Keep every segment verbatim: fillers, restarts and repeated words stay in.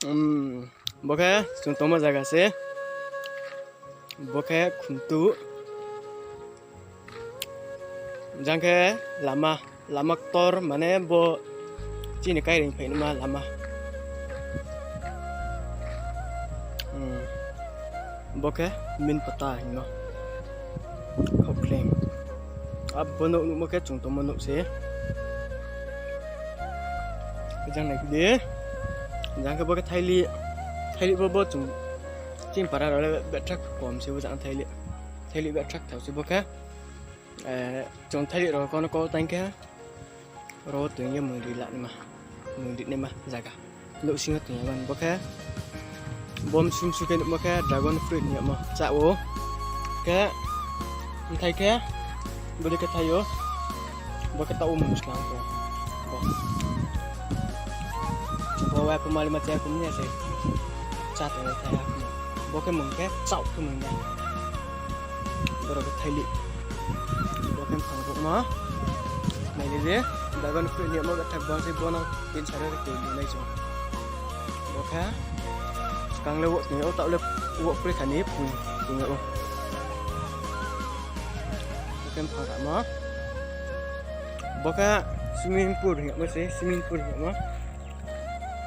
Bo khe chung tongmo zaga se. Bo khe khumtu. Jang khe lama, lama ktor mane bo chini kaireing phainaima lama. Bo khe Minpata hingmo. Khokhleng. Abo nouh nuhmo khe chung tongmo nouh se. Jang nai di. Jang khe bo khe thaili, thaili bo, bo chung chini para rao le betrak kom se bo jang thaili. Thaili betrak thao se bo khe. Chung thaili rao kono kau tang khe. Ro toing ye mungri la naima, mungri naima zaga. Nouhsing yo toing ye mani bo khe, bo msum su khe nuhmo khe dragon fruit hing yagmo chá ou. Khe, bthai khe, bodei khe thai ou. Bo khe taoh wo mung skang tong. Bo, bo wa pho mali ma chá khe mung ya se. Chá tong ye thai ha khe mung. Bo khe mung khe chaoh khe mung ya. Borok khe thaili. Bo khe mphang rokma. Nailai di, dragon fruit ni amo khe thak bang se bono tin sari khe tui nai chung. Bo khe skang le wo tong yag ou, taoh le wo kri kha ni pung tong yag ou. Bo khe mphang rokma. Bo khe swimming pool hing yagmo se, swimming pool hing yagmo.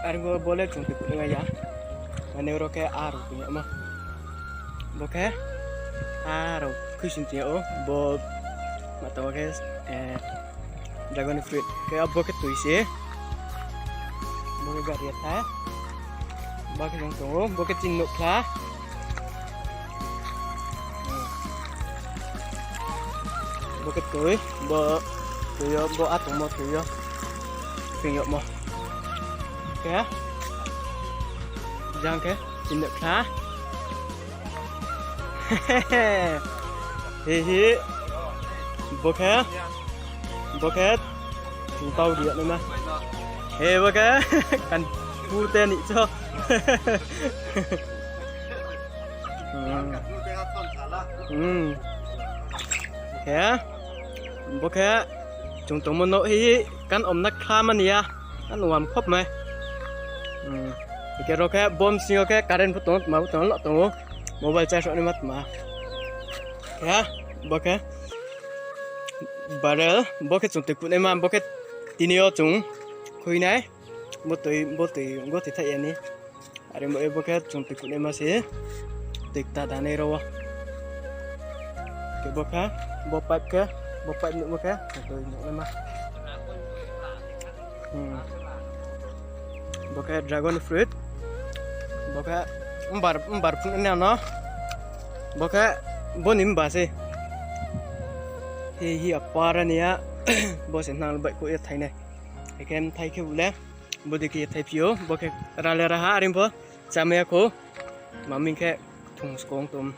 Are bo, bo le chung tui kuh nai ya. Mane oro khe a rao tong yagmo. Bo khe a rao khuisoing tong yag ou. Bo ma tong khe, dragon fruit. Khe abo khe tui se. Bo khe gari ya tha. Bo khe jang tong ou. Bo khe chini nouhkhla. Bo khe tui, bo tui yo, bo a tongmo tui yo. Tui yagmo. Khe, jang khe, chini nouhkhla. Hi hi. Bo khe, bo khe, chung tau ri yag naima. He bo khe, kan pu te ni cho. Khe, bo khe, chung tongmo nouh hi, kan om na khla mani ya, kan wam khop mai. Khe ro khe, bo msing yo khe, current pho tong, tma pho tong, lo tong ou, mobile charge rao naima tma. Khe, bo khe, barrel, bo khe chung tui kuh naima, bo khe tini yo chung khui nai, bo tui, bo tui, bo tui thaih ya ni. Are bo, bo khe chung tui kuh naima se, tui kta danai rao wo. Khe bo khe, bo pipe khe, bo pipe nuh bo khe, tui nuh naima. Bo khe dragon fruit. Bo khe mbar, mbar phung nai no. Bo khe bo ni mba se. Hi hi apara ni ya. Bo se nang baihkhouh ye thai nai. Khe mthai khe bu le. Bodei khe ye thaiphi ou, bo khe rale raha are pho chámai ya khou. Maming khe thung skong tom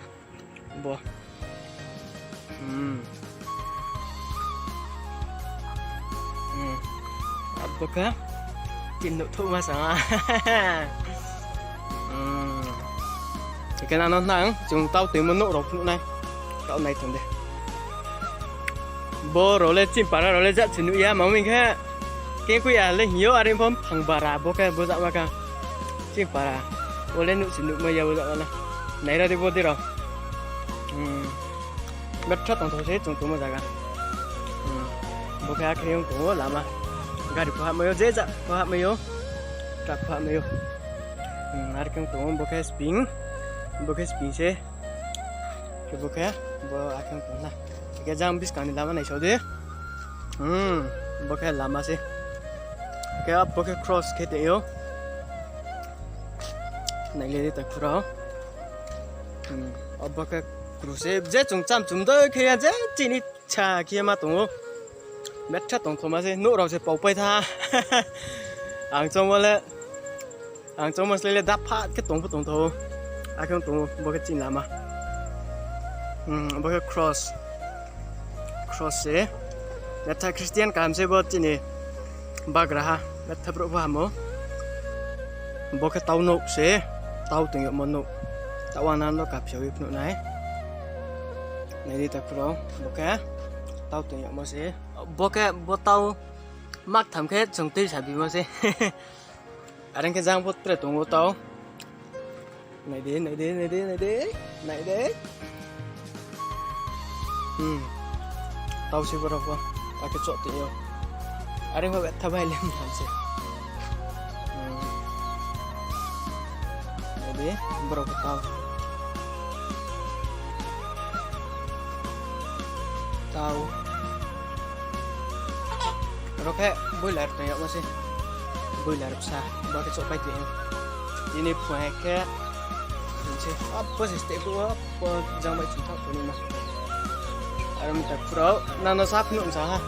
bo. Abo khe tin nouh thouhma sa. Khe nang no nang chung tau toimo nouh rao phnuh nai. Tau nai tong de. Bo rao le chini para rao le jat se nuh ya, maming khe kengkui ya le hing yo, are pho mphang bara bo khe bo jama kha. Chini para. Bo le nuh se nuhmai ya bo jama le. Naira di bodei rao. Betha tongthou se chung tongmo zaga. Bo khe akhe ong tong ou lama. Gari pho hahmai ou, je ja pho hahmai ou. Truck pho hahmai ou. Are khe ong tong ou, bo khe sping. Bo khe sping se. Khe bo khe, bo akhe ong tong na. Khe jang buskang ni lama naisao di. Bo khe lama se. Khe abo khe cross khe tong ou. Nailai di takhu rao. Abo khe cross se, je chung chámchum dei khe ya, je chini sa khe ma tong ou. Betha tongthaoma se, nouh rao se paupai tha. Ang choungmo le, ang choungmo slái le dapha khe tong pho tongthou. Akhe tong ou, bo khe chini lama. Bo khe cross. Cross se. Betha Christian kaham se bo chini bagraha. Betha brouh pho hamo. Bo khe tau nouh se. Tau tong yagmo nouh. Tau ang nang no kaphi ye phnuh nai. Nai di takhu rao. Bo khe tau tong yagmo se. Bo khe bo tau maktham khe chung tuisa bimo se. Are ong khe jang pho tre tong ou tau. Nai di, nai di, nai di, nai di. Nai di. Hmm. Tau se borok pho. Akhe choh tong ou. Are pho betha bai lem tham se. Hmm. Nai di, borok pho tau. Tau. Aro khe boiler tong yagmo se. Boiler bsa, bo khe chohpai tong ou. Tini phung hai khe, se, abo se step o, abo jang bai chungthah tongnaima. Aro mtai phurao, nang no sa phnuh sa ha.